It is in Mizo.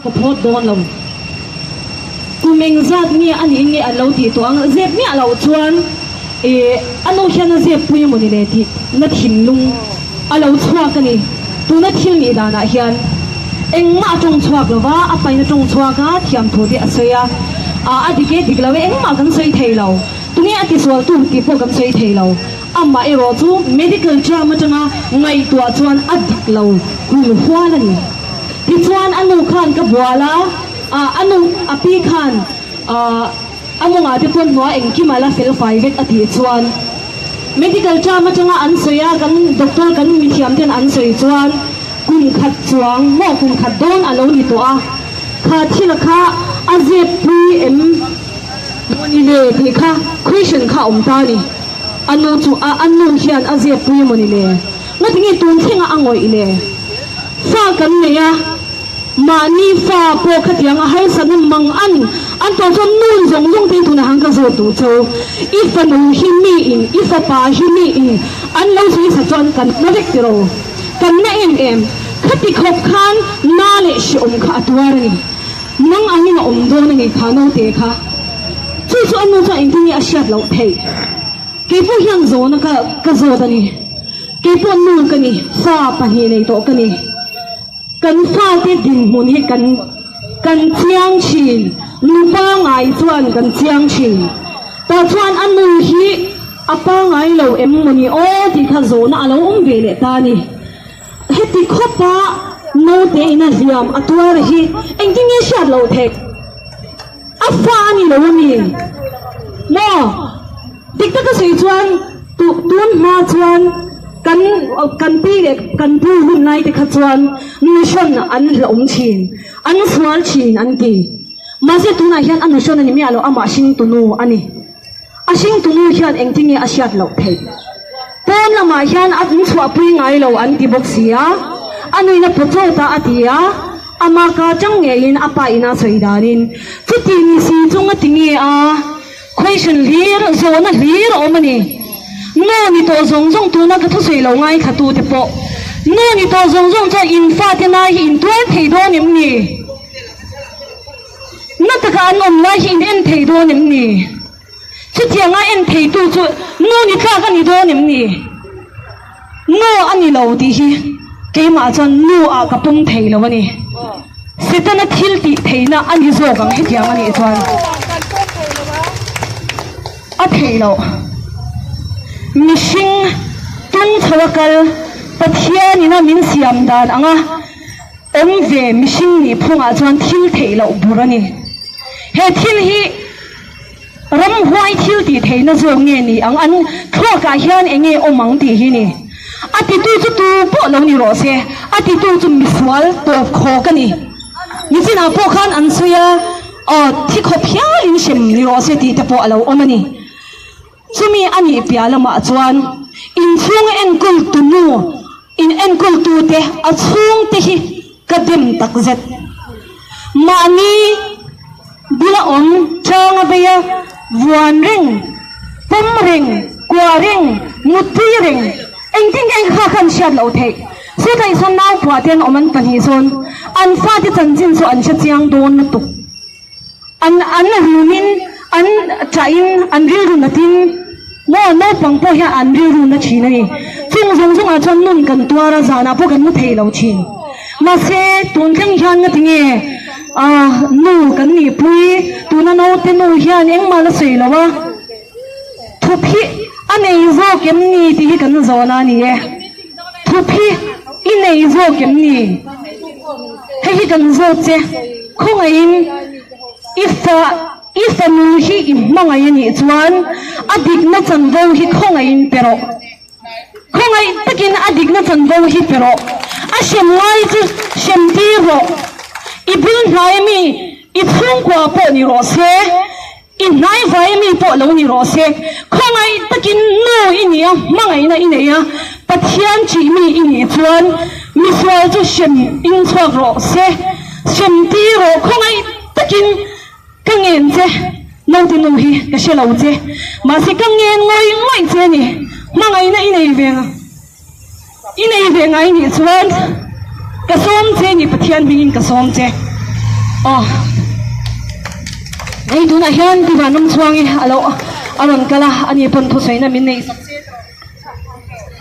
Ka phawt dawn lo. Kum engzat nge a nih nge an lo tih tawh ang zep miah loh chuan ih a nu hian a zep pui emaw ni le tih na thinlung a lo chhuak a ni. Tuna thil nih danah hian engmah a tawng chhuak lo va, a pain a tawng chhuak a, thiamthu te a sawi a, a dik e dik lo e engmah kan sawi thei lo. Tunge a tisual tu tih pawh kan sawi thei lo. Amah erawh chu medical term atanga ngaihtuah chuan a dik lo hul hual a ni. Tichuan a nu khan ka bual a, ah a nu a pi khan ah a mawngah te pawn hnuai engkim a la fel fai vek a tih chuan medical term atanga an sawi a kan doctor kan mithiam ten an sawi chuan kum khat chuang maw kum khat dawn a lo ni tawh a, kha thil kha a zep pui em mawni le tih kha question kha a awm ta a ni. A nu chu a a nu hian a zep pui mawni le? Ngatinge tun thleng a a ngawih le? Fa kan nei a, mahni fa pawh khatiang a harsatna mang an an tawh chuan nu zawng zawng te tunah han ka zawt duh cho. I fanu hi mi in, i fapa hi mi in an lo sawi sak chuan kan na vek tiraw? Kan na em em. Khati khawp khan na leh hreawm kha a tuar a ni. Nang angin a awm dawn a ni kha naute kha. Chu chu a nu chuan engtin nge a hriat loh theih? Kei pawh hian zawhna ka ka zawt a ni. Kei pawh nu ka ni, fa pahnih nei tawh ka ni. Kan fate dinhmun hi kan kan chiang thin, nu pangai chuan kan chiang thin. Tah chuan a nu hi a pangai lo em maw ni aw tih kha zawhna a lo awm ve leh ta a ni. Heti khawpa naute ina hliam a tuar hi engtin nge hriat loh theih? A fa a ni lo a mi? Maw? Dik taka sawi chuan tun hma chuan kan kan pi leh kan pu hun lai te kha chuan nuhrawn an hlauhawm thin, an sual thin an ti. Mahse tunah hian a nuhrawn a ni miah lo, amah hringtunu a ni. A hringtunu hian engtin nge a hriat loh theih? Pawn lamah hian a inchhuahpui ngai lo an ti bawk si a, a nuihna pawchawt a a ti a, ama ka chang ngeiin a pa ina sawi danin chuti ni si chu ngati nge a question hlir zawhna hlir a awm a ni. Nu ni tawh zawng zawng tuna ka thusawi lo ngaithla tute pawh nu ni tawh zawng zawng chuan in fate nai hi intuar thei dawn em ni? Na taka an awm lai hi in en thei dawn em ni? Chutianga en theitu chu nu ni tlak a ni dawn em ni? Nu a ni lo tih hi keimah chuan nu ah ka pawm thei lo a ni. Setana thil tih theihna a ni zawk ang hetiang a nih chuan a theih loh. Mihring tung chho a kal Pathianin a min siam dan anga Awm ve mihring nih phungah chuan thil theih loh bur a ni. He thil hi ramhuai thil tih theihna zawk nge ni ang? An thluakah hian eng nge awm ang tih hi ni. A titu chu tu pawh lo ni rawh se, a titu chu misual tawp khawk a ni. Nichinah pawh khan an sawi a, aw thi khawp hialin hrem ni rawh se tih te pawh a lo awm a ni. Chumi a nih piah lamah chuan inchhung enkawl tunu, In enkawltute a chhungte hi ka dem takzet. Mahni bula awm changa veia vuan reng, pawm reng, kuah reng, mutpui reng, engtin nge kha khan hriat loh theih? Chutah sawn naupua te an awm an pahnih sawn an fate chanchin chu an hre chiang dawn lutuk. An an rumin an chahin an rilru natin maw naupang pawh hian an rilru na thin a ni. Chung zawng zawngah chuan nun kan tuar a, zanah pawh kan mu thei lo thin. Mahse tun thleng hian ngati nge ah nu kan nihpui tuna naute nu hian engmah la sawi lo a, thup hi a nei zawk em ni tih hi kan zawn a ni e. Thup hi i nei zawk em ni? Hei hi kan zawt che, khawngaihin i fa i fanu hi i hmangaih a nih chuan a dikna chanvo hi khawngaihin pe rawh. Khawngaih takin a dikna chanvo hi pe rawh. A hrem ngai chu hrem tir rawh. I bul hnai ami i chhungkua pawh ni rawh se. I hnaivai mi pawh lo ni rawh se, khawngaih takin nu i nih a, hmangaihna i nei a, Pathian ṭih mi i nih chuan misual chu hrem in chhuak rawh se, hrem ti rawh, khawngaih takin ka ngen che, naute nu hi ka hre lo che, mahse ka ngen ngawih ngawih che a ni, hmangaihna i nei ve I nei ve ngai nih chuan ka sawm che ni Pathian hmingin ka sawm che. Aw hei tunah hian Pi Vanram Chhuangi a lo a rawn kal a, ani pawn thusawina min neih sak.